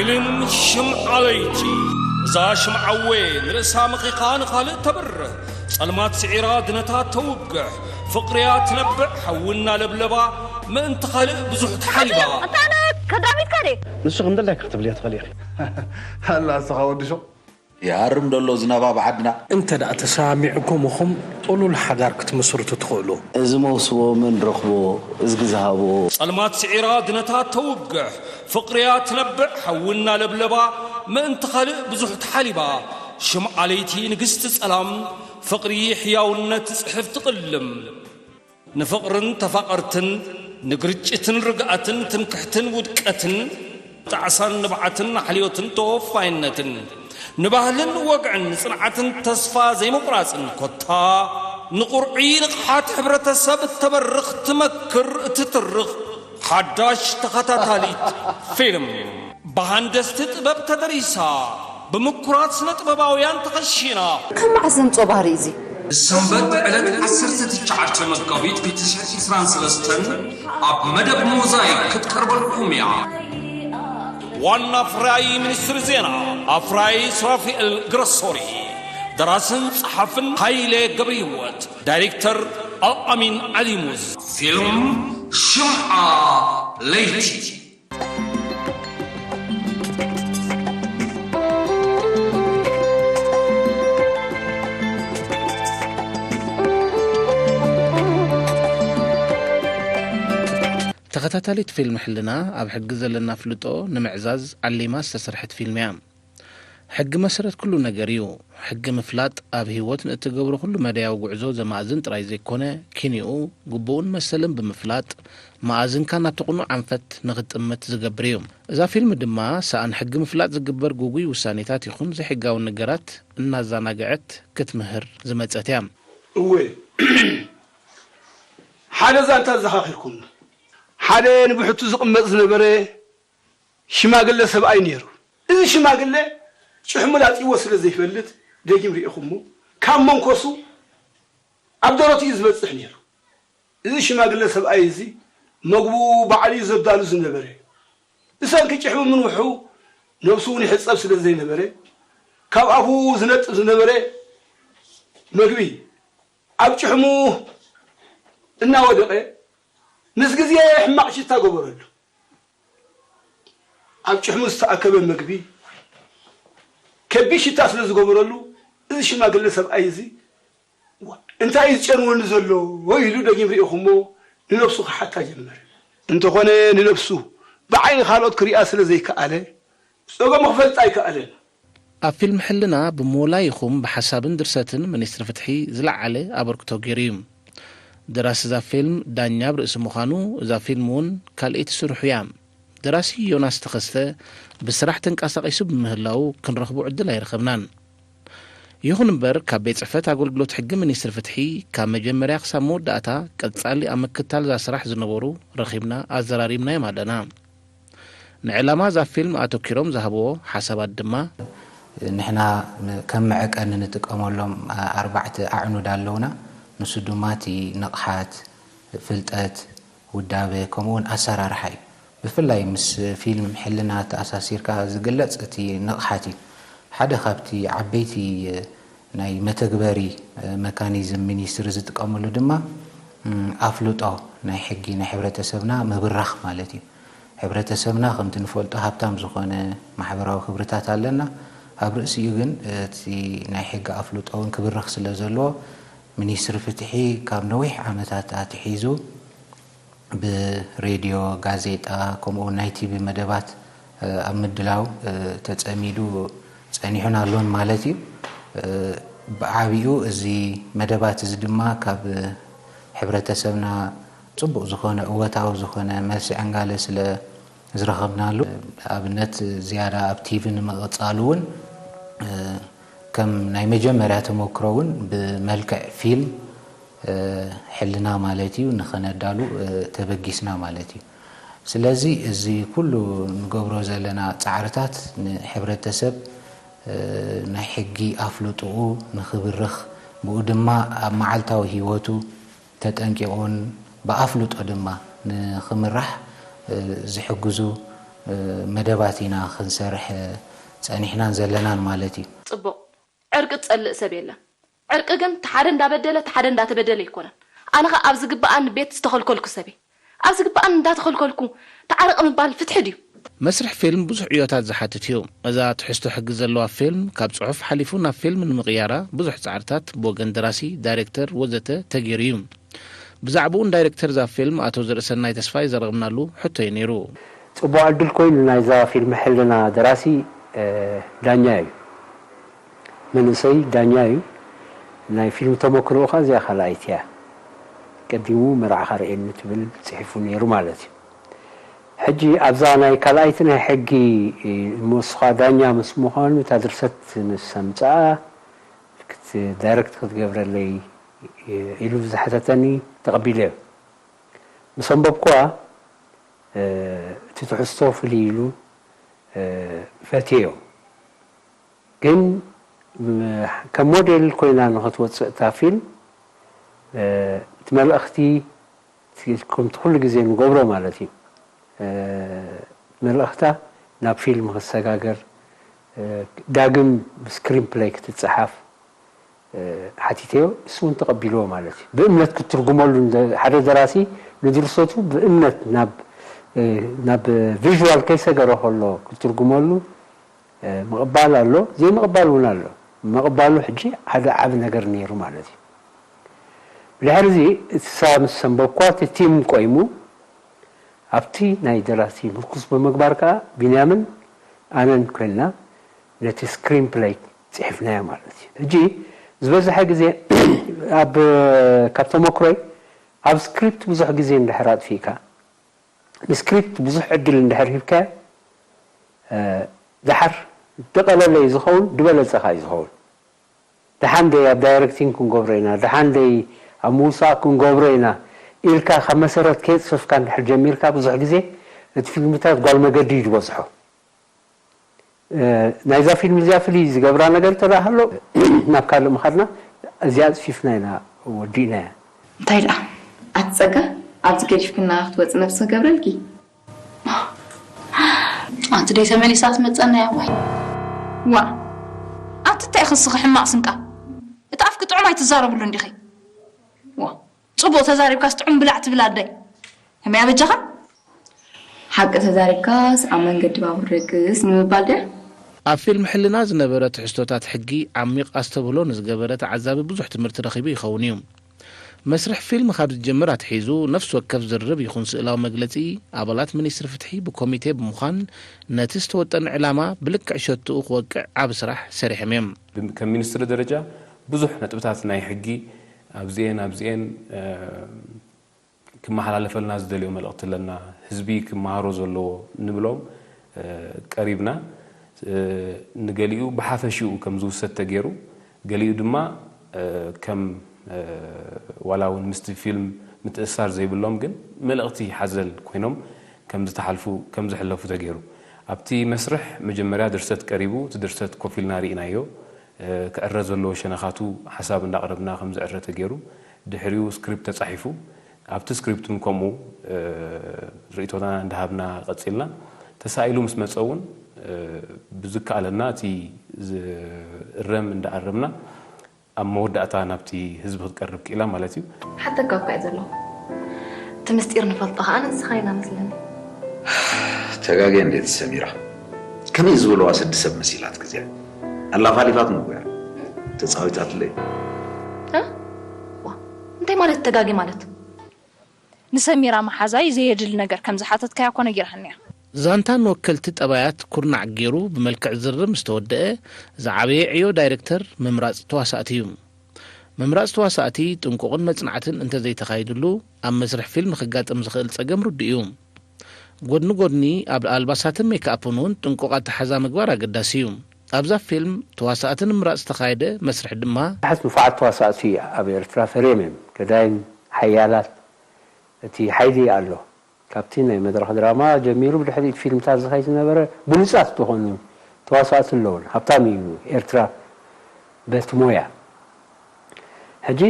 ፊልም ሽምዓ ለይቲ። እዛ ሽምዓወ ንርእሳ መኺኻ ንኻልእ ተብርህ፣ ጸልማት ስዒራ ድነታት ተውግሕ፣ ፍቕርያ ትነብዕ፣ ሓዊ እናለብለባ፣ ምእንቲ ካልእ ብዙሕ ተሓሊባ። እንታይ ዓይነት ከዳሚት ከደ? ንሱ ከም ደላይካ ክትብልዮ ትኽእል ኢኺ። ኣላ እስኻ ወዲ ሹቕ። ይሃርም ደሎ ዝናብ ኣብ ዓድና። እንተ ደኣ ተሰማሚዕኩም ኢኹም ጥሉል ሓዳር ክትምስርቱ ትኽእሉ። እዚ መውስቦ መን ረኽቦ እዝጊ ዝሃቦ። ጸልማት ስዒራ ድነታት ተውግሕ፣ ፍቕርያ ትነብዕ፣ ሓዊ እናለብለባ፣ ምእንቲ ካልእ ብዙሕ ተሓሊባ። ሽምዓ ለይቲ ንግስቲ ጸላም፣ ፍቕሪ ሕያውነት ጽሕፍ ትቕልም። ንፍቕርን ተፋቐርትን፣ ንግርጭትን ርግኣትን፣ ትምክሕትን ውድቀትን፣ ጣዕሳን ንብዓትን፣ ንሓልዮትን ተወፋይነትን፣ ንባህልን ወግዕን፣ ንጽንዓትን ተስፋ ዘይምቑራጽን፣ ኮታ ንቑርዒ ንቕሓት ሕብረተሰብ እተበርኽ፣ ትመክር፣ እትትርኽ ሓዳሽ ተኸታታሊት ፊልም። ብሃንደስቲ ጥበብ ተደሪሳ፣ ብምኩራት ስነ ጥበባውያን ተኸሺና። ካብ መዓስ ዘምጾ ባህሪ እዚ? ሰንበት ዕለት ዓሰርተ ትሽዓተ መጋቢት ክልተ ሽሕን ዕስራን ሰለስተን ኣብ መደብ ሞዛይክ ክትቀርበልኩም እያ። ዋና ኣፍራዪ ሚኒስትሪ ዜና ኣፍራዪ ሱራፊኤል ግረሶሪ፣ ደራስን ጸሓፍን ሃይሌ ገብረህይወት፣ ዳይሬክተር ኣልኣሚን ዓሊሙዝ። ፊልም ሽምዓ ለይቲ። ተኸታታሊት ፊልም ሕልና ኣብ ሕጊ ዘለና ኣፍልጦ ንምዕዛዝ ዓሊማ ዝተሰርሐት ፊልም እያ። ሕጊ መሰረት ኩሉ ነገር እዩ። ሕጊ ምፍላጥ ኣብ ህይወት ንእትገብሮ ኩሉ መዳያዊ ጉዕዞ ዘማእዝን ጥራይ ዘይኮነ፣ ኪንኡ፣ ግቡኡን መሰልን ብምፍላጥ፣ መኣዝንካ ናብቲ ቅኑዕ ኣንፈት ንኽትጥምት ዝገብር እዩ። እዛ ፊልም ድማ ሰኣን ሕጊ ምፍላጥ ዝግበር ግጉይ ውሳኔታት ይኹን ዘይሕጋዊ ነገራት እናዘናግዐት ክትምህር ዝመጸት እያ። እወ፣ ሓደ ዛንታ ኣዘኻኺርኩምና። ሓደ ንብሕቱ ዝቕመጥ ዝነበረ ሽማግለ ሰብኣይ ነይሩ። እዚ ሽማግለ ጭሕሙ ላጺዎ ስለ ዘይፈልጥ፣ ደጊም ርኢኹሞ፣ ካብ መንኮሱ ኣብ ደረቱ እዩ ዝበጽሕ ነይሩ። እዚ ሽማግለ ሰብኣይ እዚ መግቡ ባዕሉ እዩ ዘዳሉ ዝነበረ። ብሰንኪ ጭሕሙ ምንውሑ ነብሱ እውን ይሕጸብ ስለ ዘይነበረ፣ ካብ ኣፉ ዝነጥብ ዝነበረ መግቢ ኣብ ጭሕሙ እናወደቐ ምስ ግዜ ሕማቕ ሽታ ገበረሉ። ኣብ ጭሕሙ ዝተኣከበ መግቢ ከቢድ ሽታ ስለ ዝገበረሉ፣ እዚ ሽማግለ ሰብኣይ እዚ፣ "ዋ፣ እንታይ እዩ ዝጨንወኒ ዘሎ?" ኢሉ ደጊም ርኢኹሞ ንነብሱ ክሓታ ጀመረ። እንተኾነ ንነብሱ ብዓይኒ ካልኦት ክሪኣ ስለ ዘይከኣለ፣ ጸገሙ ክፈልጥ ኣይከኣለን። ኣብ ፊልም ሕልና ብሞላ ይኹን ብሓሳብን ድርሰትን ሚኒስትሪ ፍትሒ ዝለዓለ ኣበርክቶ ገይሩ እዩ። ደራሲ እዛ ፊልም ዳኛ ኣብ ርእሲ ምዃኑ፣ እዛ ፊልም እውን ካልኣይቲ ስርሑ እያ። ደራሲ ዮናስ ተኸስተ ብስራሕ ተንቀሳቒሱ ብምህላው ክንረኽቦ ዕድል ኣይረኸብናን። ይኹን እምበር፣ ካብ ቤት ጽሕፈት ኣገልግሎት ሕጊ ሚኒስትሪ ፍትሒ ካብ መጀመርያ ክሳብ መወዳእታ ቀጻሊ ኣብ ምክትታል እዛ ስራሕ ዝነበሩ ረኺብና ኣዘራሪብናዮም ኣለና። ንዕላማ እዛ ፊልም ኣተኲሮም ዝሃብዎ ሓሳባት ድማ፣ ንሕና ከም መዐቀኒ ንጥቀመሎም ኣርባዕተ ኣዕኑድ ኣለውና። ንሱ ድማ እቲ ንቕሓት፣ ፍልጠት፣ ውዳበ፣ ከምኡውን ኣሰራርሓ እዩ። ብፍላይ ምስ ፊልም ሕልና ተኣሳሲርካ ዝግለጽ እቲ ንቕሓት እዩ። ሓደ ካብቲ ዓበይቲ ናይ መተግበሪ መካኒዝም ሚኒስትሪ ዝጥቀመሉ ድማ፣ ኣፍልጦ ናይ ሕጊ ናይ ሕብረተሰብና ምብራኽ ማለት እዩ። ሕብረተሰብና ከምቲ ንፈልጦ ሃብታም ዝኾነ ማሕበራዊ ክብርታት ኣለና። ኣብ ርእሲኡ ግን እቲ ናይ ሕጊ ኣፍልጦ እውን ክብርኽ ስለ ዘለዎ፣ ሚኒስትሪ ፍትሒ ካብ ነዊሕ ዓመታት ኣትሒዙ ብሬድዮ፣ ጋዜጣ፣ ከምኡ እውን ናይ ቲቪ መደባት ኣብ ምድላው ተጸሚዱ ጸኒሑን ኣሎን ማለት እዩ። ብዓቢኡ እዚ መደባት እዚ ድማ ካብ ሕብረተሰብና ጽቡቕ ዝኾነ እወታዊ ዝኾነ መልሲ ዕንጋለ ስለ ዝረኸብናሉ፣ ኣብነት ዝያዳ ኣብ ቲቪ ንምቕጻሉ እውን ከም ናይ መጀመርያ ተመክሮ እውን ብመልክዕ ፊልም ሕልና ማለት እዩ ንኸነዳሉ ተበጊስና ማለት እዩ። ስለዚ እዚ ኩሉ ንገብሮ ዘለና ጻዕርታት ንሕብረተሰብ ናይ ሕጊ ኣፍልጥኡ ንኽብርኽ፣ ብኡ ድማ ኣብ መዓልታዊ ህይወቱ ተጠንቂቑን ብኣፍልጦ ድማ ንኽምራሕ ዝሕግዙ መደባት ኢና ክንሰርሕ ጸኒሕናን ዘለናን ማለት እዩ። ጽቡቕ። ዕርቂ ዝጸልእ ሰብ የለን። ዕርቂ ግን እቲ ሓደ እንዳበደለ እቲ ሓደ እንዳተበደለ ኣይኮነን። ኣነ ኸኣ ኣብ ዝግብኣኒ ቤት ዝተኸልከልኩ ሰብ እየ። ኣብ ዝግብኣኒ እንዳተኸልከልኩ ተዓረቕ ምባል ፍትሒ ድዩ? መስርሕ ፊልም ብዙሕ ዕዮታት ዝሓትት እዩ። እዛ ትሕዝቶ ሕጊ ዘለዋ ፊልም ካብ ጽሑፍ ሓሊፉ ናብ ፊልም ንምቕያራ ብዙሕ ጻዕርታት ብወገን ደራሲ፣ ዳይሬክተር ወዘተ ተገይሩ እዩ። ብዛዕባኡ ንዳይሬክተር እዛ ፊልም ኣቶ ዘርእሰናይ ተስፋይ ዘረኽብናሉ ሕቶ እዩ ነይሩ። ጽቡቕ ዕድል ኮይኑ ናይዛ ፊልም ሕልና ደራሲ ዳኛ እዩ። መንእሰይ ዳኛ እዩ። ናይ ፊልም ተመክሮኡ ኸኣ እዚኣ ካልኣይቲ እያ። ቀዲሙ መርዓኻ ርእየኒ ትብል ጽሒፉ ነይሩ ማለት እዩ። ሕጂ ኣብዛ ናይ ካልኣይቲ ናይ ሕጊ እሞ እሱ ኸኣ ዳኛ ምስ ምዃኑ እታ ድርሰት ምስ ኣምጽኣ ዳይረክት ክትገብረለይ ኢሉ ዝሓተተኒ ተቐቢለዮ። ምስ ኣንበብኩዋ እቲ ትሕዝቶ ፍልይ ኢሉ ፈትየዮ። ግን ከም ሞዴል ኮይና ንኽትወፅእ እታ ፊልም እቲ መልእኽቲ ከምቲ ኩሉ ግዜ ንገብሮ ማለት እዩ። መልእኽታ ናብ ፊልም ክሰጋገር ዳግም ስክሪን ፕለይ ክትፀሓፍ ሓቲተዮ፣ እሱ እውን ተቐቢልዎ ማለት እዩ። ብእምነት ክትትርጉመሉ ሓደ ደራሲ ንድርሰቱ ብእምነት ናብ ናብ ቪዥዋል ከይሰገረ ከሎ ክትትርጉመሉ ምቕባል ኣሎ፣ ዘይምቕባል እውን ኣሎ። ምቕባሉ ሕጂ ሓደ ዓቢ ነገር ነይሩ ማለት እዩ። ብድሕሪ እዚ እቲ ሳብ ምስ ሰንበብኳ እቲ ቲም ቆይሙ ኣብቲ ናይ ደራሲ ምርኩስ ብምግባር ከኣ ቢንያምን ኣነን ኮይንና ነቲ ስክሪን ፕለይ ጽሒፍናዮ ማለት እዩ። ሕጂ ዝበዝሐ ግዜ ኣብ ካብ ተመክሮይ ኣብ ስክሪፕት ብዙሕ ግዜ እንድሕር ኣጥፊእካ ንስክሪፕት ብዙሕ ዕድል እንድሕር ሂብካዮ ደሓር ዝቐለለ እዩ ዝኸውን፣ ዝበለጸ ከኣ እዩ ዝኸውን። ደሓን ደይ ኣብ ዳይረክቲንግ ክንገብሮ ኢና፣ ደሓን ደይ ኣብ ምውሳእ ክንገብሮ ኢና ኢልካ ካብ መሰረት ከየጽፈፍካ እንድሕር ጀሚርካ ብዙሕ ግዜ እቲ ፊልምታት ጓል መገዲ እዩ ዝበዝሖ። ናይዛ ፊልም እዚኣ ፍልይ ዝገብራ ነገር እንተደኣ ሃሎ ናብ ካልእ ምኻድና እዚኣ ኣጽፊፍና ኢና ወዲእናያ። እንታይ ደኣ ኣቲ ጸጋ ኣብዚ ገዲፍክና ክትወጺ ነብሲ ክገብረልኪ። ኣንቲ ደይ ተመሊሳ ትመጸና እያ ዋይ። ዋእ ኣንቲ እንታይ ኢኺ ንስኺ ሕማቕ ስንቃ። እቲ ኣፍኪ ጥዑም ኣይትዛረብሉን ዲኺ። ዋእ ጽቡቕ ተዛሪብካስ ጥዑም ብላዕ ትብል ኣደይ። ከመይ ኣበጃኻ? ሓቂ ተዛሪብካስ ኣብ መንገዲ ባቡር ደቅስ ንምባል ድያ? ኣብ ፊልም ሕልና ዝነበረ ትሕዝቶታት ሕጊ ዓሚቕ ኣስተብህሎ ንዝገበረ ተዓዛቢ ብዙሕ ትምህርቲ ረኺቡ ይኸውን እዩ። መስርሕ ፊልም ካብ ዝጅምር ኣትሒዙ ነፍሲ ወከፍ ዝርርብ ይኹን ስእላዊ መግለጺ ኣባላት ሚኒስትሪ ፍትሒ ብኮሚቴ ብምዃን ነቲ ዝተወጠነ ዕላማ ብልክዕ ሸትኡ ክወቅዕ ዓቢ ስራሕ ሰሪሖም እዮም። ከም ሚኒስትሪ ደረጃ ብዙሕ ነጥብታት ናይ ሕጊ ኣብዚኤን ኣብዚኤን ክመሓላለፈልና ዝደልዮ መልእኽቲ ኣለና፣ ህዝቢ ክመሃሮ ዘለዎ ንብሎም ቀሪብና። ንገሊኡ ብሓፈሽኡ ከም ዝውሰድ ተገይሩ፣ ገሊኡ ድማ ከም ዋላ እውን ምስቲ ፊልም ምትእስሳር ዘይብሎም ግን መልእኽቲ ሓዘል ኮይኖም ከም ዝተሓልፉ ከም ዝሕለፉ ተገይሩ። ኣብቲ መስርሕ መጀመርያ ድርሰት ቀሪቡ፣ እቲ ድርሰት ኮፍ ኢልና ርኢናዮ። ክዕረ ዘለዎ ሸነኻቱ ሓሳብ እንዳቕረብና ከም ዝዕረ ተገይሩ። ድሕሪኡ ስክሪፕት ተጻሒፉ ኣብቲ ስክሪፕት እውን ከምኡ ርእይቶና እንዳሃብና ቀጺልና። ተሳኢሉ ምስ መጸ እውን ብዝከኣለና እቲ ዝእረም እንዳኣረምና ኣብ መወዳእታ ናብቲ ህዝቢ ክትቀርብ ክኢላ ማለት እዩ። ክሓተካ እኳ እየ ዘለኹ እቲ ምስጢር ንፈልጦ ከኣ ንስኻ ኢና መስለኒ። ተጋግየ እንዴ እቲ ሰሚራ ከመይ ዝበለዋ ስዲ ሰብ መሲላትኪ እዚኣ ኣላፋሊፋት ንጉያ ተጻዊታትለይ። እንታይ ማለት ተጋግየ ማለት? ንሰሚራ መሓዛይ ዘየድሊ ነገር ከም ዝሓተትካያ እኮ ነጊራትኒ እያ። ዛንታ ንወከልቲ ጠባያት ኩርናዕ ገይሩ ብመልክዕ ዝርርብ ምስ ተወደአ፣ ዝዓበየ ዕዮ ዳይረክተር ምምራጽ ተዋሳእቲ እዩ። ምምራጽ ተዋሳእቲ ጥንቁቕን መጽናዕትን እንተዘይተኻይድሉ፣ ኣብ መስርሕ ፊልም ክጋጠም ዝኽእል ጸገም ርዱእ እዩ። ጎድኒ ጎድኒ ኣብ ኣልባሳትን ሜክኣፕን እውን ጥንቁቕ ኣተሓዛ ምግባር ኣገዳሲ እዩ። ኣብዛ ፊልም ተዋሳእቲ ንምምራጽ ዝተኻየደ መስርሕ ድማ። ብዙሓት ንፉዓት ተዋሳእቲ ኣብ ኤርትራ ፈርዮም እዮም። ገዳይም ሓያላት እቲ ሓይሊ ኣሎ። ካብቲ ናይ መድረኽ ድራማ ጀሚሩ ብድሕሪኡ እቲ ፊልምታት ዝኸይድ ዝነበረ ብሉጻት ዝኾኑ ተዋሳእቲ ኣለዉን። ሃብታም እዩ ኤርትራ በቲ ሞያ። ሕጂ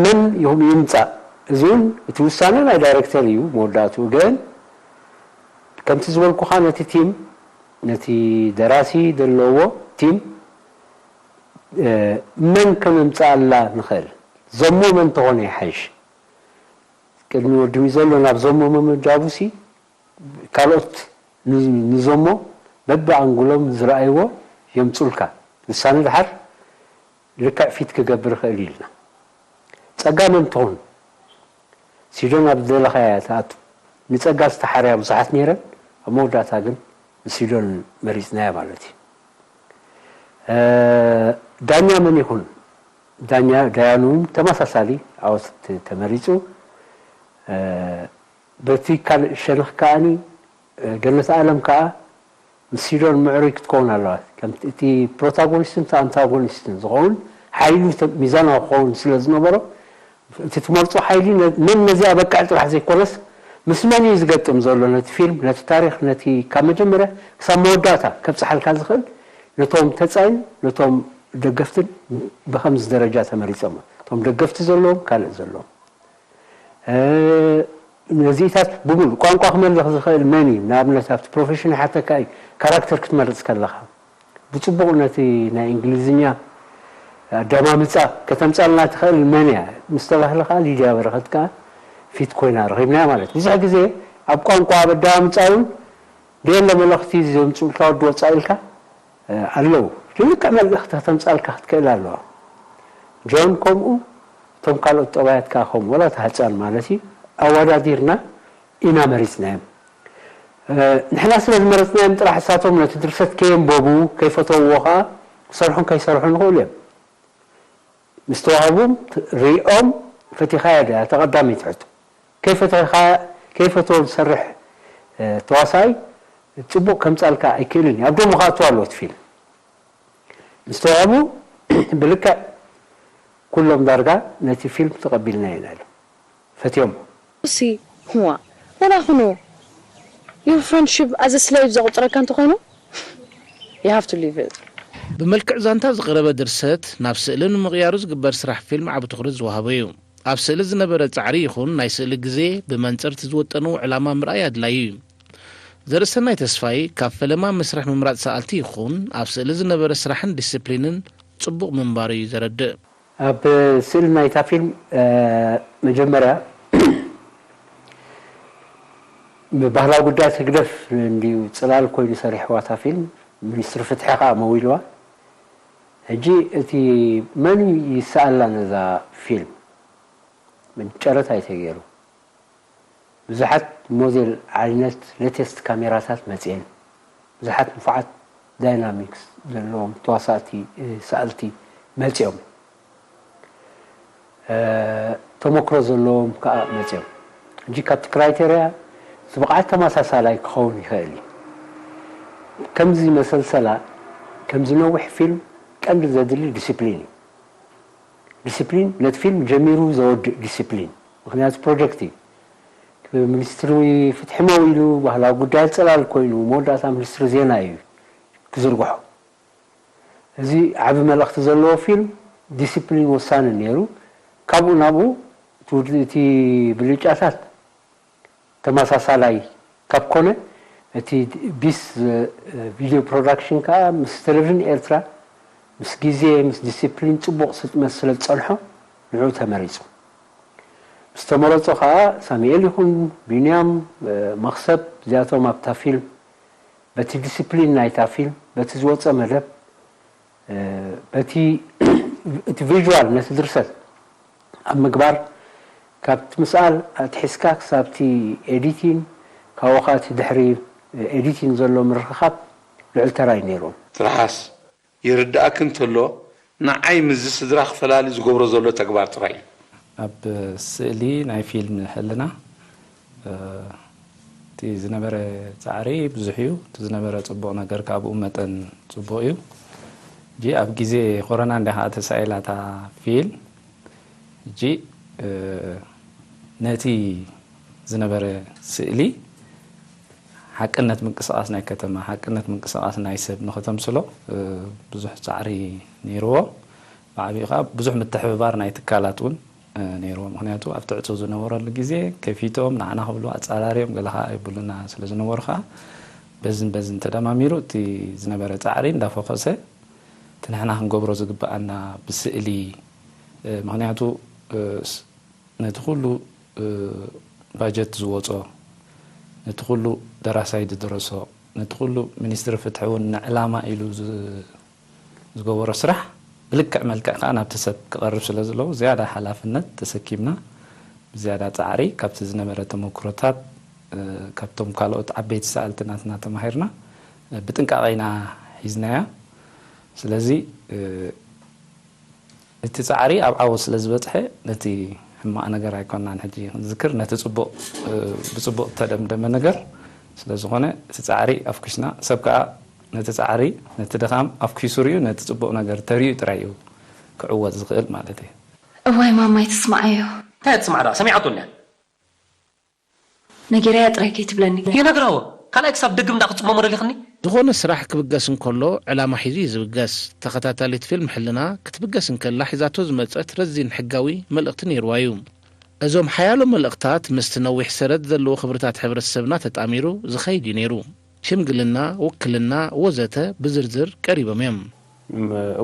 መን ይኹም ይምጻእ እዚ እውን እቲ ውሳነ ናይ ዳይረክተር እዩ መወዳእትኡ። ግን ከምቲ ዝበልኩኻ ነቲ ቲም፣ ነቲ ደራሲ ዘለዎ ቲም፣ እ፣ መን ከነምጽኣላ ንኽእል? ዘሞ መን ተኾነ ይሓይሽ? ቅድሚ ወዲ ሚዘሎ ናብ ዘሞ ምምዳቡሲ፣ ካልኦት ን-፣ ንዘሞ በብኣንጉሎም ዝረኣይዎ የምጹልካ። ንሳ ንድሓር ልክዕ ፊት ክገብር ይኽእል ኢልና። ጸጋ መን ትኹን? ሲዶን ኣብ ዝደለኻያ ትኣቱ። ንጸጋ ዝተሓርያ ብዙሓት ነይረን፣ ኣብ መወዳእታ ግን ንሲዶን መሪጽናያ ማለት እዩ። እ፣ ዳኛ መን ይኹን? ዳኛ፣ ዳያኑ እውን ተመሳሳሊ ዓወት ተ-፣ ተመሪጹ። እ፣ በቲ ካልእ ሸነኽ ከኣኒ፣ እ፣ ገነት ኣለም ከኣ ምስ ሲዶን ምዕሩይ ክትከውን ኣለዋ። ከም እቲ ፕሮታጎኒስትን እቲ ኣንታጎኒስትን ዝኸውን ሓይሉ ተ-፣ ሚዛናዊ ክኸውን ስለ ዝነበሮ፣ እቲ ትመርጾ ሓይሊ ነ-፣ መን ነዚኣ በቅዕ ጥራሕ ዘይኮነስ፣ ምስ መን እዩ ዝገጥም ዘሎ ነቲ ፊልም፣ ነቲ ታሪኽ፣ ነቲ ካብ መጀመርያ ክሳብ መወዳእታ ከብጽሓልካ ዝኽእል፣ ነቶም ተጻይን ነቶም ደገፍትን ብኸምዚ ደረጃ ተመሪጾም። እቶም ደገፍቲ ዘለዎም፣ ካልእ ዘለዎም። እ፣ ነዚታት ብምሉእ ቋንቋ ክመልኽ ዝኽእል መን እዩ? ንኣብነት ኣብቲ ፕሮፌሽን ይሓተካ እዩ፣ ካራክተር ክትመርጽ ከለኻ። ብጽቡቕ ነቲ ናይ እንግሊዝኛ ኣደማምጻ ከተምጻልና ትኽእል መን እያ? ምስ ተባህለ ከኣ ሊድያ በረኸት ከኣ ፊት ኮይና ረኺብናያ ማለት። ብዙሕ ግዜ ኣብ ቋንቋ ኣብ ኣደማምጻ እውን ደየለ መልእኽቲ ዘምጽኡልካ ወዲ ወጻኢ ኢልካ፣ እ፣ ኣለዉ። ልክዕ መልእኽቲ ከተምጻልካ ክትክእል ኣለዋ። ጆን ከምኡ፣ እቶም ካልኦት ጠባያት ከኣ ከምኡ፣ ወላ እቲ ሃጻን ማለት እዩ፣ ኣወዳዲርና ኢና መሪጽናዮም። እ፣ ንሕና ስለ ዝመረጽናዮም ጥራሕ እሳቶም ነቲ ድርሰት ከየንበቡ፣ ከይፈተውዎ ከኣ ክሰርሑን ከይሰርሑን ይኽእሉ እዮም። ምስ ተዋህቦም ት-፣ ሪኦም ፈቲኻያ ድያ? እታ ቀዳመይቲ ሕቶ። ከይፈተኻ-፣ ከይፈተዎ ዝሰርሕ፣ እ፣ ተዋሳኣይ ጽቡቕ ከምጻልካ ኣይክእልን እዩ። ኣብ ደሞ ክኣቱ ኣለዎ እቲ ፊልም። ምስ ተዋህቡ ብልክዕ ኩሎም ዳርጋ ነቲ ፊልም ተቐቢልና ኢና ኢሎም። ፈትዮም። ሲ፣ ህዋ፣ መላኹኑ፣ your friendship as a slave ዘቑጽረካ እንተኾይኑ፣ you have to leave it። ብመልክዕ ዛንታ ዝቐረበ ድርሰት ናብ ስእሊ ንምቕያሩ ዝግበር ስራሕ ፊልም ዓቢ ትኹረት ዝወሃቦ እዩ። ኣብ ስእሊ ዝነበረ ጻዕሪ ይኹን ናይ ስእሊ ግዜ ብመንጽር እቲ ዝወጠንዎ ዕላማ ምርኣይ ኣድላዪ እዩ። ዘርእሰናይ ተስፋይ ካብ ፈለማ መስርሕ ምምራጽ ሰኣልቲ ይኹን ኣብ ስእሊ ዝነበረ ስራሕን ዲስፕሊንን ጽቡቕ ምንባሩ እዩ ዘረድእ። ኣብ ስእሊ ናይታ ፊልም፣ እ፣ መጀመርያ ብባህላዊ ጉዳያት ህግደፍ እንድዩ ጽላል ኮይኑ ሰሪሕዋ እታ ፊልም፣ ሚኒስትሪ ፍትሒ ከኣ መዊልዋ። ሕጂ እቲ መን ይሰኣላ ነዛ ፊልም? ጨረታ እዩ ተገይሩ። ብዙሓት ሞዴል ዓይነት ሌተስት ካሜራታት መጺኤን። ብዙሓት ንፉዓት ዳይናሚክስ ዘለዎም ተዋሳእቲ፣ እ፣ ሰኣልቲ መጺኦም። እ፣ ተመክሮ ዘለዎም ከኣ መጺኦም። ሕጂ ካብቲ ክራይቴርያ እቲ ብቕዓት ተመሳሳላይ ክኸውን ይኽእል እዩ። ከምዚ መሰልሰላ፣ ከምዚ ነዊሕ ፊልም ቀንዲ ዘድሊ ዲሲፕሊን እዩ። ዲሲፕሊን፣ ነቲ ፊልም ጀሚሩ ዘወድእ ዲሲፕሊን። ምኽንያቱ ፕሮጀክት እዩ። ሚኒስትሪ ፍትሒ መው ኢሉ፣ ባህላዊ ጉዳያት ጽላል ኮይኑ፣ መወዳእታ ሚኒስትሪ ዜና እዩ ክዝርግሖ። እዚ ዓቢ መልእኽቲ ዘለዎ ፊልም፣ ዲሲፕሊን ወሳኒ ነይሩ። ካብኡ ናብኡ እቲ ውድ-፣ እቲ ብልጫታት ተመሳሳላይ ካብ ኮነ፣ እቲ ቢስ ቪድዮ ፕሮዳክሽን ከኣ ምስ ቴሌቪዥን ኤርትራ፣ ምስ ግዜ፣ ምስ ዲሲፕሊን ጽቡቕ ስጥመት ስለ ዝጸንሖ፣ ንዕኡ ተመሪጹ። ምስ ተመረጹ ከኣ ሳሙኤል ይኹን ቢንያም፣ እ፣ መኽሰብ፣ እዚኣቶም ኣብታ ፊልም፣ በቲ ዲሲፕሊን ናይታ ፊልም፣ በቲ ዝወጸ መደብ፣ እ፣ በቲ፣ እቲ ቪዥዋል፣ ነቲ ድርሰት ኣብ ምግባር፣ ካብቲ ምስኣል ኣትሒዝካ ክሳብቲ ኤዲቲን፣ ካብኡ ከኣ እቲ ድሕሪ ኤዲቲን ዘሎ ምርኽኻብ ልዑል ተራ እዩ ነይርዎም። ትርሓስ ይርድኣኪ እንተሎ፣ ንዓይ ምስዚ ስድራ ክፈላሊ ዝገብሮ ዘሎ ተግባር ጥራይ እዩ። ኣብ ስእሊ ናይ ፊልም ሕልና፣ እ፣ እቲ ዝነበረ ጻዕሪ ብዙሕ እዩ። እቲ ዝነበረ ጽቡቕ ነገር ካብኡ መጠን ጽቡቕ እዩ። ሕጂ ኣብ ግዜ ኮሮና እንድያ ከኣ ተሳኢላ እታ ፊልም። ሕጂ፣ እ፣ ነቲ ዝነበረ ስእሊ ሓቅነት ምንቅስቓስ ናይ ከተማ፣ ሓቅነት ምንቅስቓስ ናይ ሰብ ንኸተምስሎ፣ እ፣ ብዙሕ ጻዕሪ ነይርዎ። ብዓቢኡ ከኣ ብዙሕ ምትሕብባር ናይ ትካላት እውን ነይርዎ። ምክንያቱ ኣብቲ ዕፁ ዝነበረሉ ግዜ ከፊቶም ንዓና ክብሉ ኣፃራርዮም ገለ ከዓ ይብሉና ስለ ዝነበሩ ከዓ በዝን በዝን ተደማሚሩ እቲ ዝነበረ ፃዕሪ እንዳፈኮሰ እቲ ንሕና ክንገብሮ ዝግበኣና ብስእሊ ምክንያቱ ነቲ ኩሉ ባጀት ዝወፆ ነቲ ኩሉ ደራሳይ ዝደረሶ ነቲ ኩሉ ሚኒስትሪ ፍትሒ እውን ንዕላማ ኢሉ ዝገበሮ ስራሕ ብልክዕ መልክዕ ከዓ ናብቲ ሰብ ክቐርብ ስለ ዘለዎ ዝያዳ ሓላፍነት ተሰኪምና ብዝያዳ ፃዕሪ ካብቲ ዝነበረ ተመክሮታት ካብቶም ካልኦት ዓበይቲ ሰኣልቲ ናትና ተማሂርና ብጥንቃቐ ኢና ሒዝናያ። ስለዚ እቲ ፃዕሪ ኣብ ዓወት ስለ ዝበፅሐ ነቲ ሕማቕ ነገር ኣይኮናን ሕጂ ክንዝክር ነቲ ፅቡቕ ብፅቡቕ ተደምደመ ነገር ስለ ዝኾነ እቲ ፃዕሪ ኣፍኪስና ሰብ ከዓ ነቲ ፃዕሪ ነቲ ድኻም ኣፍኪሱ ርዩ ነቲ ፅቡቕ ነገር ተርዩ ጥራይ እዩ ክዕወት ዝኽእል ማለት እዩ። እዋይ ማማይ ትስምዓዮ። እንታይ ትስማዕ ደኣ ሰሚዓቶ እንድያ። ነጊረያ ጥራይ ከይትብለኒ። ይነግራ እወ ካልኣይ ክሳብ ደግም ደኣ ክትፅመሞ ደሊኽኒ። ዝኾነ ስራሕ ክብገስ እንከሎ ዕላማ ሒዙ እዩ ዝብገስ። ተኸታታሊት ፊልም ሕልና ክትብገስ እንከላ ሒዛቶ ዝመጸት ረዚን ሕጋዊ መልእኽቲ ነይርዋ እዩ። እዞም ሓያሎ መልእኽታት ምስቲ ነዊሕ ሰረት ዘለዎ ክብርታት ሕብረተሰብና ተጣሚሩ ዝኸይድ እዩ ነይሩ። ሽምግልና፣ ውክልና፣ ወዘተ ብዝርዝር ቀሪቦም እዮም።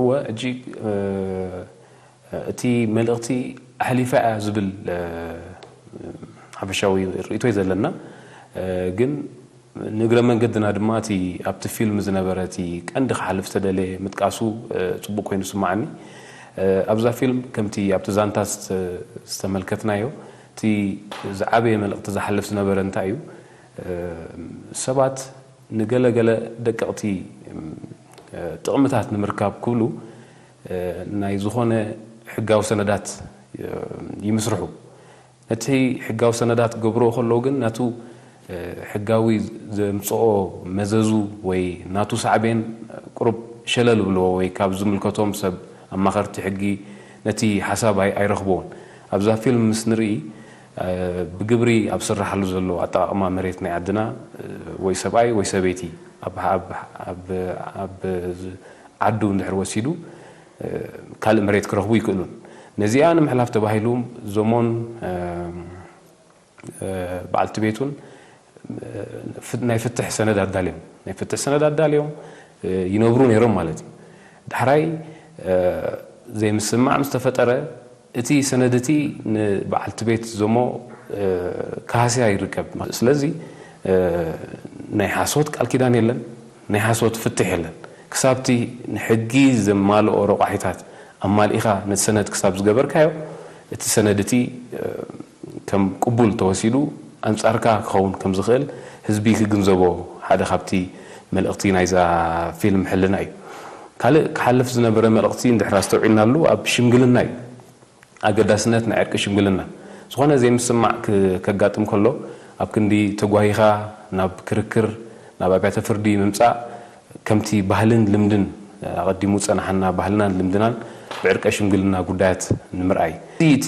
እወ ሕጂ እቲ መልእኽቲ ኣሕሊፋ እያ ዝብል ሓፈሻዊ ርእይቶ እዩ ዘለና። ግን ንእግረ መንገድና ድማ እቲ ኣብቲ ፊልም ዝነበረ እቲ ቀንዲ ክሓልፍ ዝተደለየ ምጥቃሱ ፅቡቕ ኮይኑ ዝስማዓኒ። ኣብዛ ፊልም ከምቲ ኣብቲ ዛንታ ዝተመልከትናዮ እቲ ዝዓበየ መልእኽቲ ዝሓልፍ ዝነበረ እንታይ እዩ? ሰባት ንገለ ገለ ደቀቕቲ ጥቕምታት ንምርካብ ክብሉ ናይ ዝኾነ ሕጋዊ ሰነዳት ይምስርሑ። ነቲ ሕጋዊ ሰነዳት ክገብርዎ ከለዉ ግን ናቱ ሕጋዊ ዘምፅኦ መዘዙ ወይ ናቱ ሳዕቤን ቁሩብ ሸለል ይብልዎ ወይ ካብ ዝምልከቶም ሰብ ኣማኸርቲ ሕጊ ነቲ ሓሳብ ኣይረኽብዎን። ኣብዛ ፊልም ምስ ንርኢ ብግብሪ ኣብ ዝስርሓሉ ዘሎ ኣጠቓቕማ መሬት ናይ ዓድና ወይ ሰብኣይ ወይ ሰበይቲ ኣብ ዓዱ እንድሕር ወሲዱ ካልእ መሬት ክረኽቡ ይክእሉን። ነዚኣ ንምሕላፍ ተባሂሉ ዞሞን በዓልቲ ቤቱን ናይ ፍትሕ ሰነድ ኣዳልዮም ናይ ፍትሕ ሰነድ ኣዳልዮም ይነብሩ ነይሮም ማለት እዩ። ዳሕራይ ዘይምስምማዕ ምስ ተፈጠረ እቲ ሰነድ እቲ ንበዓልቲ ቤት ዞሞ ክሃስያ ይርከብ። ስለዚ ናይ ሓሶት ቃል ኪዳን የለን፣ ናይ ሓሶት ፍትሕ የለን። ክሳብቲ ንሕጊ ዘማልኦ ረቋሒታት ኣማሊእኻ ነቲ ሰነድ ክሳብ ዝገበርካዮ እቲ ሰነድ እቲ ከም ቅቡል ተወሲዱ ኣንጻርካ ክኸውን ከም ዝኽእል ህዝቢ ክግንዘቦ ሓደ ካብቲ መልእኽቲ ናይዛ ፊልም ሕልና እዩ። ካልእ ክሓልፍ ዝነበረ መልእኽቲ እንድሕር ኣስተውዒልናሉ ኣብ ሽምግልና እዩ። ኣገዳስነት ናይ ዕርቂ ሽምግልና። ዝኾነ ዘይምስምማዕ ከጋጥም ከሎ ኣብ ክንዲ ተጓሂኻ ናብ ክርክር ናብ ኣብያተ ፍርዲ ምምጻእ ከምቲ ባህልን ልምድን ኣቐዲሙ ዝጸናሓና ባህልናን ልምድናን ብዕርቀ ሽምግልና ጉዳያት ንምርኣይ። እቲ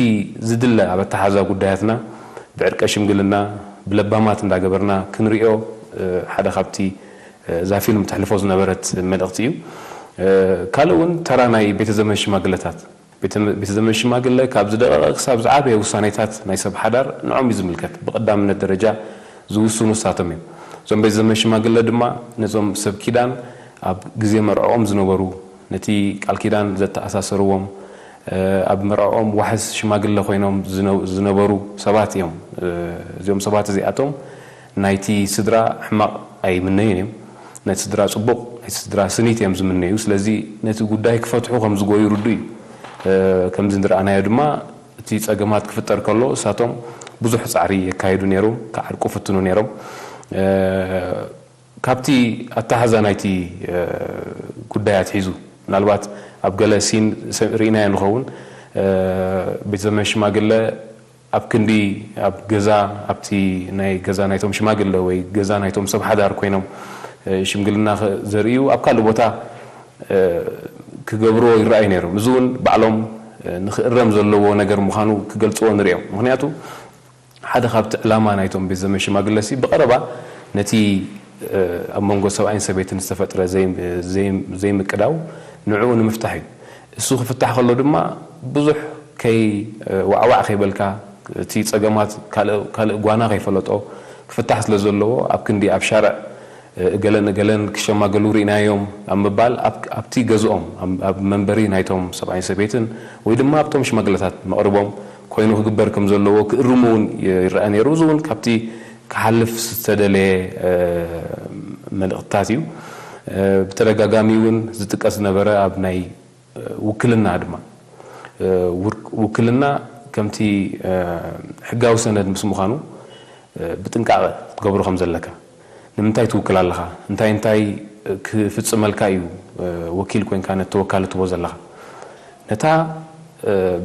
ዝድለ ኣብ ኣተሓዛ ጉዳያትና ብዕርቀ ሽምግልና ብለባማት እንዳገበርና ክንሪኦ ሓደ ካብቲ እዛ ፊልም ተሕልፎ ዝነበረት መልእኽቲ እዩ። ካልእ እውን ተራ ናይ ቤተ ዘመን ሽማግለታት ቤተ ዘመን ሽማግለ ካብ ዝደቐቐ ክሳብ ዝዓበየ ውሳኔታት ናይ ሰብ ሓዳር ንዖም እዩ ዝምልከት። ብቐዳምነት ደረጃ ዝውስኑ እሳቶም እዮም። እዞም ቤተ ዘመን ሽማግለ ድማ ነዞም ሰብ ኪዳን ኣብ ግዜ መርዕኦም ዝነበሩ፣ ነቲ ቃል ኪዳን ዘተኣሳሰርዎም፣ ኣብ መርዕኦም ዋሕስ ሽማግለ ኮይኖም ዝነበሩ ሰባት እዮም። እዚኦም ሰባት እዚኣቶም ናይቲ ስድራ ሕማቕ ኣይምነዩን እዮም። ነቲ ስድራ ጽቡቕ፣ ናይቲ ስድራ ስኒት እዮም ዝምነዩ። ስለዚ ነቲ ጉዳይ ክፈትሑ ከም ዝጎዩ ርዱእ እዩ። ከምዚ ዝረኣናዮ ድማ እቲ ጸገማት ክፍጠር ከሎ እሳቶም ብዙሕ ጻዕሪ የካይዱ ነይሮም፣ ክዓርቁ ፍትኑ ነይሮም። ካብቲ ኣተሓዛ ናይቲ ጉዳይ ኣትሒዙ ምናልባት ኣብ ገለ ሲን ርኢናዮ ንኸውን ቤት ዘመን ሽማግለ ኣብ ክንዲ ኣብ ገዛ ኣብቲ ናይ ገዛ ናይቶም ሽማግለ ወይ ገዛ ናይቶም ሰብ ሓዳር ኮይኖም ሽምግልና ዘርእዩ ኣብ ካልእ ቦታ ክገብርዎ ይረኣዩ ነይሮም። እዚ እውን ባዕሎም ንክእረም ዘለዎ ነገር ምዃኑ ክገልፅዎ ንሪኦም። ምክንያቱ ሓደ ካብቲ ዕላማ ናይቶም ቤት ዘመን ሽማግለ ሲ ብቐረባ ነቲ ኣብ መንጎ ሰብኣይን ሰበይትን ዝተፈጥረ ዘይምቅዳው ንዕኡ ንምፍታሕ እዩ። እሱ ክፍታሕ ከሎ ድማ ብዙሕ ከይ ዋዕዋዕ ከይበልካ፣ እቲ ጸገማት ካልእ ካልእ ጓና ከይፈለጦ ክፍታሕ ስለ ዘለዎ፣ ኣብ ክንዲ ኣብ ሻርዕ እገለን እገለን ክሸማገሉ ርኢናዮም ኣብ ምባል፣ ኣብ ኣብቲ ገዝኦም፣ ኣብ ኣብ መንበሪ ናይቶም ሰብኣይን ሰበይትን ወይ ድማ ኣብቶም ሽማግለታት መቕርቦም ኮይኑ ክግበር ከም ዘለዎ ክእርሙ እውን ይረኣ ነይሩ። እዚ እውን ካብቲ ክሓልፍ ዝተደለየ መልእኽትታት እዩ። ብተደጋጋሚ እውን ዝጥቀስ ዝነበረ ኣብ ናይ ውክልና ድማ፣ ውር- ውክልና ከምቲ ሕጋዊ ሰነድ ምስ ምዃኑ ብጥንቃቐ ክትገብሮ ከም ዘለካ፣ ንምንታይ ትውክል ኣለኻ፣ እንታይ እንታይ ክፍጽመልካ እዩ ወኪል ኮይንካ ነቲ ተወካሊ ትቦ ዘለኻ፣ ነታ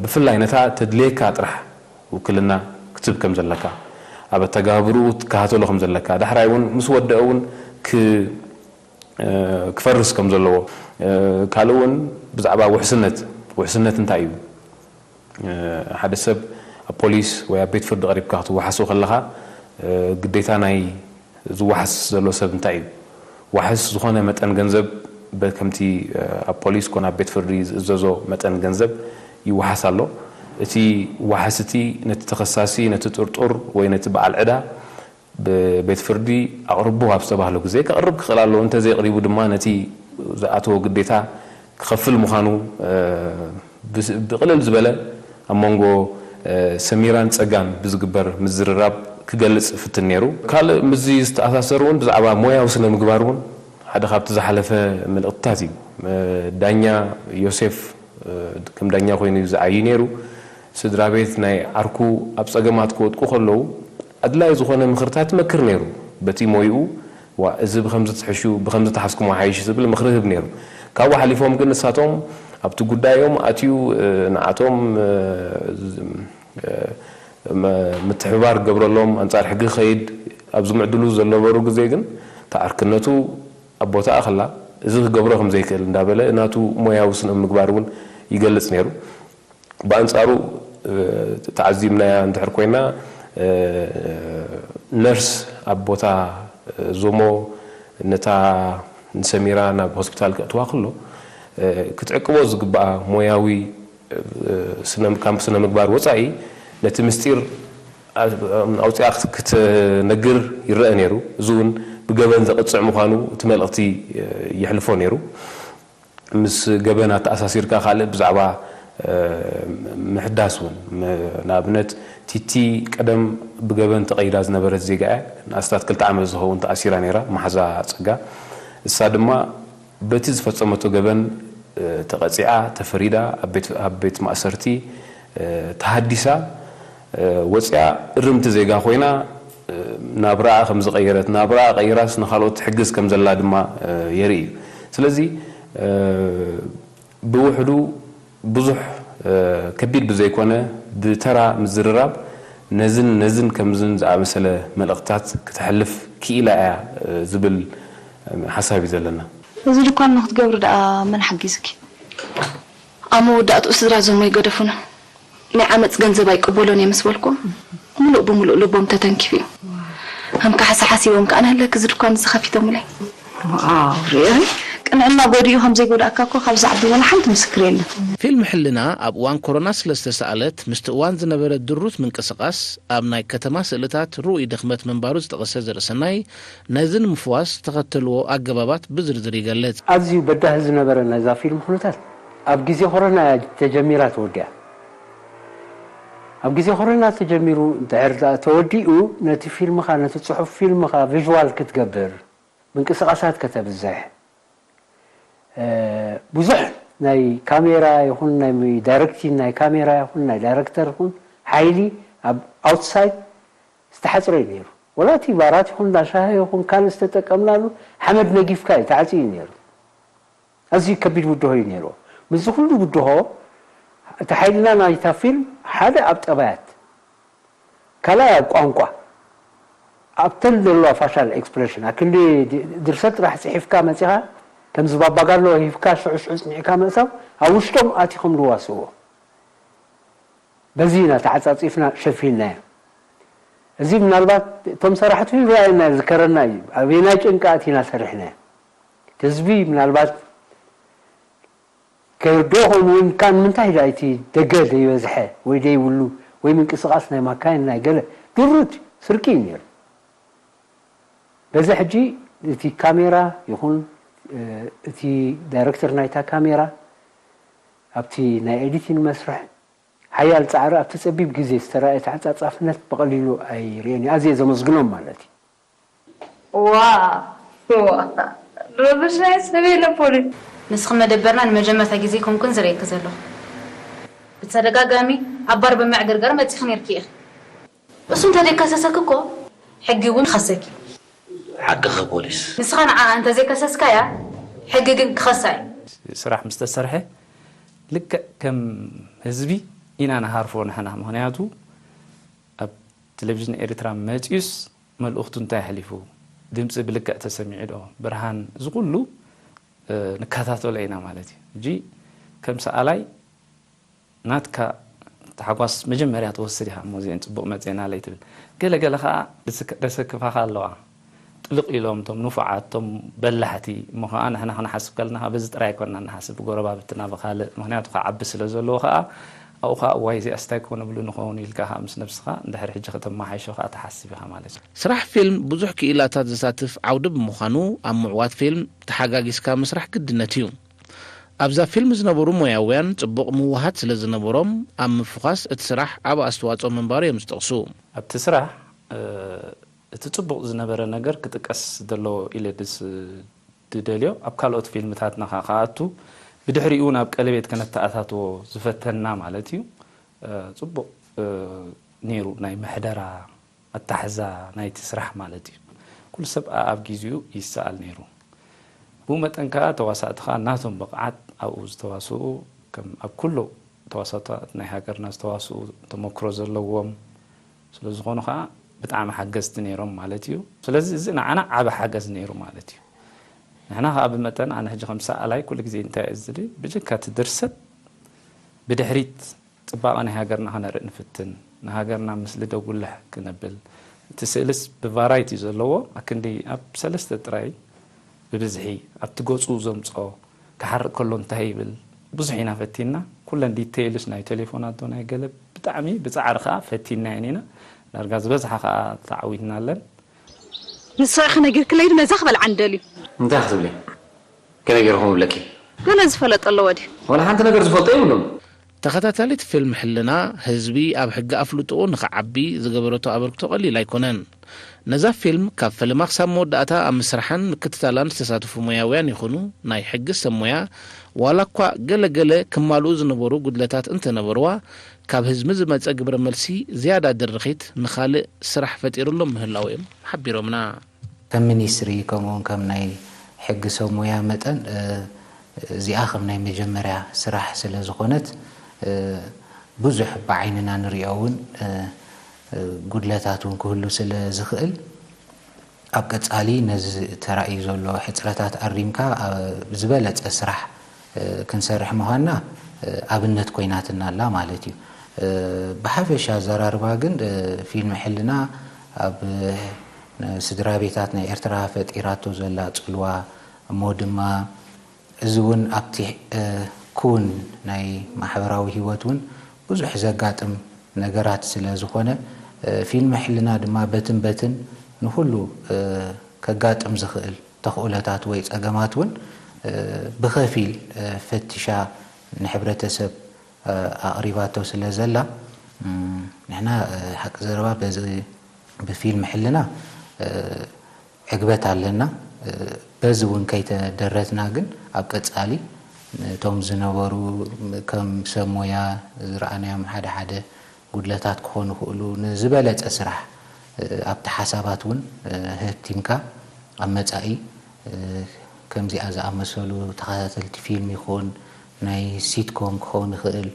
ብፍላይ ነታ ተድልየካ ጥራሕ ውክልና ክትብ ከም ዘለካ፣ ኣብ ኣተጋብርኡ ክትከታተሎ ከም ዘለካ፣ ዳሕራይ እውን ምስ ወደአ እውን ክ ክፈርስ ከም ዘለዎ። ካልእ እውን ብዛዕባ ውሕስነት፣ ውሕስነት እንታይ እዩ? ሓደ ሰብ ኣብ ፖሊስ ወይ ኣብ ቤት ፍርዲ ቀሪብካ ክትወሓሶ ከለኻ፣ ግዴታ ናይ ዝወሓስ ዘሎ ሰብ እንታይ እዩ? ዋሕስ ዝኾነ መጠን ገንዘብ፣ በ- ከምቲ ኣብ ፖሊስ ኮነ ኣብ ቤት ፍርዲ ዝእዘዞ መጠን ገንዘብ ይወሓስ ኣሎ። እቲ ዋሕስ እቲ ነቲ ተኸሳሲ፣ ነቲ ጥርጡር ወይ ነቲ በዓል ዕዳ ብቤት ፍርዲ ኣቕርቦ ኣብ ዝተባህሎ ግዜ ከቕርብ ክኽእል ኣለዎ። እንተዘይቕሪቡ ድማ ነቲ ዝኣተዎ ግዴታ ክኸፍል ምዃኑ ብስ- ብቕልል ዝበለ ኣብ መንጎ ሰሚራን ጸጋን ብዝግበር ምዝርራብ ክገልጽ ይፍትን ነይሩ። ካልእ ምስዚ ዝተኣሳሰር እውን ብዛዕባ ሞያዊ ስነ ምግባር እውን ሓደ ካብቲ ዝሓለፈ መልእኽትታት እዩ። ዳኛ ዮሴፍ ከም ዳኛ ኮይኑ እዩ ዝዓዩ ነይሩ። ስድራ ቤት ናይ ዓርኩ ኣብ ጸገማት ክወድቁ ከለዉ ኣድላይ ዝኾነ ምኽርታት ይመክር ነይሩ። በቲ ሞይኡ ዋ እዚ ብኸምዚ ትሕሹ ብኸምዚ ተሓዝኩሞ ሓይሽ ዝብል ምኽሪ ህብ ነይሩ። ካብኡ ሓሊፎም ግን ንሳቶም ኣብቲ ጉዳዮም ኣትዩ ንዓቶም ምትሕብባር ገብረሎም ኣንጻር ሕጊ ኸይድ ኣብ ዝምዕድሉ ዘለበሩ ግዜ ግን ተዓርክነቱ ኣብ ቦታኣ ከላ እዚ ክገብሮ ከም ዘይክእል እንዳበለ ናቱ ሞያዊ ስነ ምግባር እውን ይገልጽ ነይሩ። ብኣንጻሩ ተዓዚብናያ እንድሕር ኮይና ነርስ ኣብ ቦታ ዞሞ ነታ ንሰሚራ ናብ ሆስፒታል ከእትዋ ከሎ ክትዕቅቦ ዝግባኣ ሞያዊ ስነ- ካብ ስነ ምግባር ወጻኢ ነቲ ምስጢር ኣውፂኣ ክትነግር ይረአ ነይሩ። እዚ እውን ብገበን ዘቕፅዕ ምዃኑ እቲ መልእኽቲ ይሕልፎ ነይሩ። ምስ ገበን ኣተኣሳሲርካ ካልእ ብዛዕባ ምሕዳስ እውን ንኣብነት ቲቲ ቀደም ብገበን ተቐይዳ ዝነበረት ዜጋ እያ። ንኣስታት ክልተ ዓመት ዝኸውን ተኣሲራ ነይራ መሓዛ ፀጋ። እሳ ድማ በቲ ዝፈፀመቶ ገበን ተቐፂዓ ተፈሪዳ ኣብ ቤት ማእሰርቲ ተሃዲሳ ወፂኣ እርምቲ ዜጋ ኮይና ናብራኣ ከም ዝቐየረት ናብራኣ ቀይራስ ንካልኦት ትሕግዝ ከም ዘላ ድማ የርኢ እዩ። ስለዚ ብውሕዱ ብዙሕ ከቢድ ብዘይኮነ ብተራ ምዝርራብ ነዝን ነዝን ከምዝን ዝኣመሰለ መልእኽትታት ክተሕልፍ ክኢላ እያ ዝብል ሓሳብ እዩ ዘለና። እዚ ድኳን ንክትገብሪ ደኣ መን ሓጊዙኪ? ኣብ መወዳእትኡ ስድራ ዞሞ ይገደፉና። ናይ ዓመፅ ገንዘብ ኣይቅበሎን እየ ምስ በልኩም ሙሉእ ብሙሉእ ልቦም ተተንኪፉ እዩ። ከም ካሕሳ ሓሲቦም ከዓ ንህለክ እዚ ድኳን እዚ ከፊቶምለይ። ዋው ሪኢ ቅንዕና ጎዲኡ ከም ዘይጎዳእካ እኮ ካብዚ ዓዲ ወላ ሓንቲ ምስክር የለን። ፊልም ሕልና ኣብ እዋን ኮሮና ስለ ዝተሰኣለት ምስቲ እዋን ዝነበረ ድሩት ምንቅስቓስ ኣብ ናይ ከተማ ስእልታት ርኡይ ድኽመት ምንባሩ ዝጠቐሰ ዘርእሰናይ ነዚ ንምፍዋስ ዝተኸተልዎ ኣገባባት ብዝርዝር ይገልጽ። ኣዝዩ በዳሂ ዝነበረ ናይዛ ፊልም ኩነታት ኣብ ግዜ ኮሮና እያ ተጀሚራ ተወዲኣ። ኣብ ግዜ ኮሮና ተጀሚሩ እንድሕር ደኣ ተወዲኡ ነቲ ፊልምኻ ነቲ ጽሑፍ ፊልምኻ ቪዥዋል ክትገብር ምንቅስቓሳት ከተብዝሕ ብዙሕ ናይ ካሜራ ይኹን ናይ ዳይረክቲን ናይ ካሜራ ይኹን ናይ ዳይረክተር ይኹን ሓይሊ ኣብ ኣውትሳይድ ዝተሓፅረ እዩ ነይሩ። ወላ እቲ ባራት ይኹን እንዳ ሻሂ ይኹን ካልእ ዝተጠቀምናሉ ሓመድ ነጊፍካ እዩ ተዓፅዩ ነይሩ። ኣዝዩ ከቢድ ብድሆ እዩ ነይሩ። ምስዚ ኩሉ ብድሆ እቲ ሓይልና ናይታ ፊልም ሓደ ኣብ ጠባያት ካልኣይ ኣብ ቋንቋ ኣብተን ዘለዋ ፋሻል ኤክስፕሬሽን ኣክንዲ ድርሰት ጥራሕ ፅሒፍካ መፂኻ ከምዚ ባባጋሎ ሂፍካ ሽዑ ሽዑ ፅኒዕካ ምእታው ኣብ ውሽጦም ኣቲኹም ዝዋስእዎ በዚ ኢና ተዓፃፂፍና ሸፊንናዮ። እዚ ምናልባት እቶም ሰራሕቲ ይረኣየና ዝከረና እዩ ኣበየናይ ጭንቂ ኣቲና ሰሪሕናዮ ህዝቢ ምናልባት ከይርድኦ ከምኡ እውን ካን ምንታይ ዳ እቲ ደገ ዘይበዝሐ ወይ ዘይብሉ ወይ ምንቅስቓስ ናይ ማካይን ናይ ገለ ድሩት ስርቂ እዩ ነይሩ። በዚ ሕጂ እቲ ካሜራ ይኹን እቲ ዳይረክተር ናይታ ካሜራ ኣብቲ ናይ ኤዲቲንግ መስርሕ ሓያል ፃዕሪ ኣብቲ ፀቢብ ግዜ ዝተረኣየ ተዓፃፃፍነት ብቐሊሉ ኣይርእዮን እዩ። ኣዝየ ዘመስግኖም ማለት እዩ። ዋ ዋ ረብሽ ናይ ሰብ የለ ፖሊስ። ንስኺ መደበርና ንመጀመርታ ግዜ ኮንኩን ዝርእየኪ ዘለኹ። ብተደጋጋሚ ኣብ ባር ብምዕግርጋር መጺኺ ነይርኪ ኢኺ። እሱ እንተዘይከሰሰኪ እኮ ሕጊ እውን ይኸሰኪ። ሓቅኺ ፖሊስ። ንስኻ ንዓኣ እንተዘይከሰስካያ ሕጊ ግን ክኸሳ እዩ። ስራሕ ምስ ተሰርሐ ልክዕ ከም ህዝቢ ኢና ንሃርፎ ንሕና። ምኽንያቱ ኣብ ቴሌቪዥን ኤርትራ መጺኡስ መልእኽቱ እንታይ ኣሕሊፉ፣ ድምፂ ብልክዕ ተሰሚዑ ዶ፣ ብርሃን፣ እዚ ኩሉ ንከታተሎ ኢና ማለት እዩ። ሕጂ ከም ሰኣላይ ናትካ ታሕጓስ መጀመርያ ትወስድ ኢኻ። እሞ እዚአን ፅቡቕ መፅአናለይ ትብል። ገለ ገለ ከዓ ደሰክፋኻ ኣለዋ። ጥልቕ ኢሎም እቶም ንፉዓት እቶም በላሕቲ እሞ ከዓ ንሕና ክንሓስብ ከለና ከዓ በዚ ጥራይ ኣይኮንና ንሓስብ ብጎረባብትና ብካልእ ምክንያቱ ከዓ ዓቢ ስለ ዘለዎ ከዓ ኣብኡ ከዓ እዋይ እዚኣስ እንታይ ክኾነብሉ ንኸውን ኢልካ ከዓ ምስ ነብስኻ እንድሕር ሕጂ ከተመሓይሾ ከዓ ትሓስብ ኢኻ ማለት እዩ። ስራሕ ፊልም ብዙሕ ክኢላታት ዘሳትፍ ዓውዲ ብምዃኑ ኣብ ምዕዋት ፊልም ተሓጋጊዝካ ምስራሕ ግድነት እዩ። ኣብዛ ፊልም ዝነበሩ ሞያውያን ጽቡቕ ምውሃድ ስለ ዝነበሮም ኣብ ምፍዃስ እቲ ስራሕ ዓቢ ኣስተዋጽኦ ምንባሩ እዮም ዝጠቕሱ። ኣብቲ ስራሕ እቲ ጽቡቕ ዝነበረ ነገር ክጥቀስ ዘለዎ ኢለ ድስ ድደልዮ ኣብ ካልኦት ፊልምታትና ከኣ ክኣቱ ብድሕሪኡ ናብ ቀለቤት ከነተኣታትዎ ዝፈተንና ማለት እዩ። ጽቡቕ ነይሩ ናይ ምሕደራ ኣታሕዛ ናይቲ ስራሕ ማለት እዩ። ኩሉ ሰብ ኣኣብ ጊዜኡ ይሰኣል ነይሩ። ብኡ መጠን ከኣ ተዋሳእቲ ከኣ ናቶም ብቕዓት ኣብኡ ዝተዋስኡ ከም ኣብ ኩሉ ተዋሳእታት ናይ ሃገርና ዝተዋስኡ ተመክሮ ዘለዎም ስለ ዝኾኑ ከኣ ብጣዕሚ ሓገዝቲ ነይሮም ማለት እዩ። ስለዚ እዚ ንዓና ዓቢ ሓገዝ ነይሩ ማለት እዩ። ንሕና ከኣ ብመጠን ኣነ ሕጂ ከም ሰኣላይ ኩሉ ግዜ እንታይ እየ ዝደሊ ብጀካ እቲ ድርሰት ብድሕሪት ጽባቐ ናይ ሃገርና ከነርኢ ንፍትን፣ ንሃገርና ምስሊ ደጉልሕ ክነብል፣ እቲ ስእልስ ብቫራይቲ ዘለዎ ኣክንዲ ኣብ ሰለስተ ጥራይ ብብዝሒ ኣብቲ ገጹ ዘምጽኦ ክሓርቕ ከሎ እንታይ ይብል ብዙሕ ኢና ፈቲንና ኩለን ዲተይልስ ናይ ቴሌፎናቶ ናይ ገለ ብጣዕሚ ብጻዕሪ ከኣ ፈቲንናየን ኢና ዳርጋ ዝበዝሓ ከኣ ተዓዊትናለን። ንስኺ ነጊርክለይ ዶ ነዛ ክበልዓ ንደልዩ። እንታይ ክትብሊ? ከመይ ገይረ ከምኡ እብለኪ? ገለ ዝፈለጠ ኣለዎ ድዩ? ዋላ ሓንቲ ነገር ዝፈልጦ የብሉን። ተኸታታሊት ፊልም ሕልና፣ ህዝቢ ኣብ ሕጊ ኣፍልጥኡ ንኽዓቢ ዝገበረቶ ኣበርክቶ ቀሊል ኣይኮነን። ነዛ ፊልም ካብ ፈለማ ክሳብ መወዳእታ ኣብ ምስርሓን ምክትታላን ዝተሳተፉ ሞያውያን ይኹኑ ናይ ሕጊ ሰብ ሞያ፣ ዋላ እኳ ገለ ገለ ክማልኡ ዝነበሩ ጉድለታት እንተነበርዋ፣ ካብ ህዝቢ ዝመጸ ግብረ መልሲ ዝያዳ ድርኺት ንኻልእ ስራሕ ፈጢሩሎም ምህላዉ እዮም ሓቢሮምና። ከም ሚኒስትሪ ከምኡውን ከም ናይ ሕጊ ሰብ ሞያ መጠን እዚኣ ከም ናይ መጀመርያ ስራሕ ስለ ዝኾነት ብዙሕ ብዓይንና ንሪኦ እውን ጉድለታት እውን ክህሉ ስለ ዝኽእል ኣብ ቀፃሊ ነዚ ተራእዩ ዘሎ ሕፅረታት ኣሪምካ ዝበለፀ ስራሕ ክንሰርሕ ምዃንና ኣብነት ኮይናትና ኣላ ማለት እዩ። ብሓፈሻ ኣዘራርባ ግን ፊልም ሕልና ኣብ ስድራ ቤታት ናይ ኤርትራ ፈጢራቶ ዘላ ጽልዋ እሞ ድማ እዚ እውን ኣብቲ ክውን ናይ ማሕበራዊ ህይወት እውን ብዙሕ ዘጋጥም ነገራት ስለ ዝኾነ ፊልም ሕልና ድማ በትን በትን ንኹሉ ከጋጥም ዝኽእል ተኽእሎታት ወይ ጸገማት እውን ብኸፊል ፈቲሻ ንሕብረተሰብ ኣቕሪባቶ ስለ ዘላ ንሕና ሓቂ ዘረባ በዚ ብፊልም ሕልና ዕግበት ኣለና። በዚ እውን ከይተደረትና ግን ኣብ ቀፃሊ እቶም ዝነበሩ ከም ሰብ ሞያ ዝረኣናዮም ሓደ ሓደ ጉድለታት ክኾኑ ይኽእሉ። ንዝበለፀ ስራሕ ኣብቲ ሓሳባት እውን ህብቲምካ ኣብ መፃኢ ከምዚኣ ዝኣመሰሉ ተኸታተልቲ ፊልም ይኹን ናይ ሲትኮም ክኸውን ይኽእል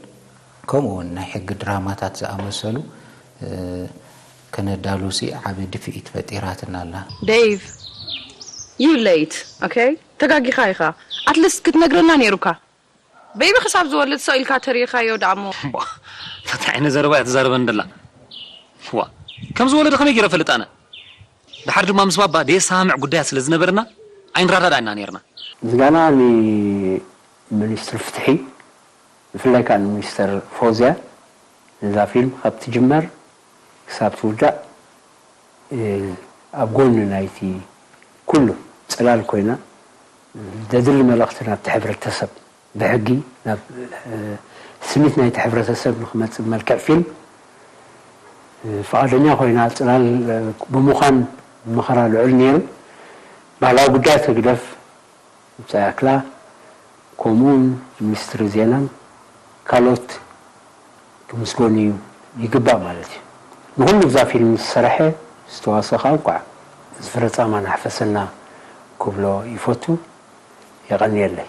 ከምኡ እውን ናይ ሕጊ ድራማታት ዝኣመሰሉ ከነዳሉ ሲ ዓቢ ድፍኢት ፈጢራትና ኣላ። Dave, you late, okay? ተጋጊኻ ኢኻ። At least ክትነግረና ነይሩካ። ቤቢ ክሳብ ዝወልድ ሰቕ ኢልካ ተሪእኻዮ ደኣሞ። እንታይ ዓይነት ዘረባ እያ ትዛረበኒ ደላ? ዋ ከም ዝወለደ ከመይ ገይረ ፈልጥ ኣነ? ድሓር ድማ ምስ ባባ ደየሰማምዕ ጉዳያት ስለ ዝነበረና ኣይንረዳዳእና ነይርና። ምስጋና ን ሚኒስትር ፍትሒ፣ ብፍላይ ከዓ ንሚኒስተር ፎዝያ፣ ነዛ ፊልም ካብ ትጅመር ክሳብ ትውዳእ ኣብ ጎኒ ናይቲ ኩሉ ፅላል ኮይና፣ ዘድሊ መልእኽቲ ናብቲ ሕብረተሰብ፣ ብሕጊ ናብ ስኒት ናይቲ ሕብረተሰብ ንክመፅእ ብመልክዕ ፊልም ፍቓደኛ ኮይና ፅላል ብምዃን መኸራ ልዑል ነይሩ። ባህላዊ ጉዳያት ህግደፍ ምብፃይ ኣክላ፣ ከምኡውን ሚኒስትሪ ዜናን ካልኦት ክምስገኑ እዩ ይግባእ ማለት እዩ። ንኹሉ እዛ ፊልም ዝሰረሐ ዝተዋሰ ከዓ እንኳዕ እዚ ፍረ ፃማ ናሕፈሰና ክብሎ ይፈቱ። የቐንየለይ።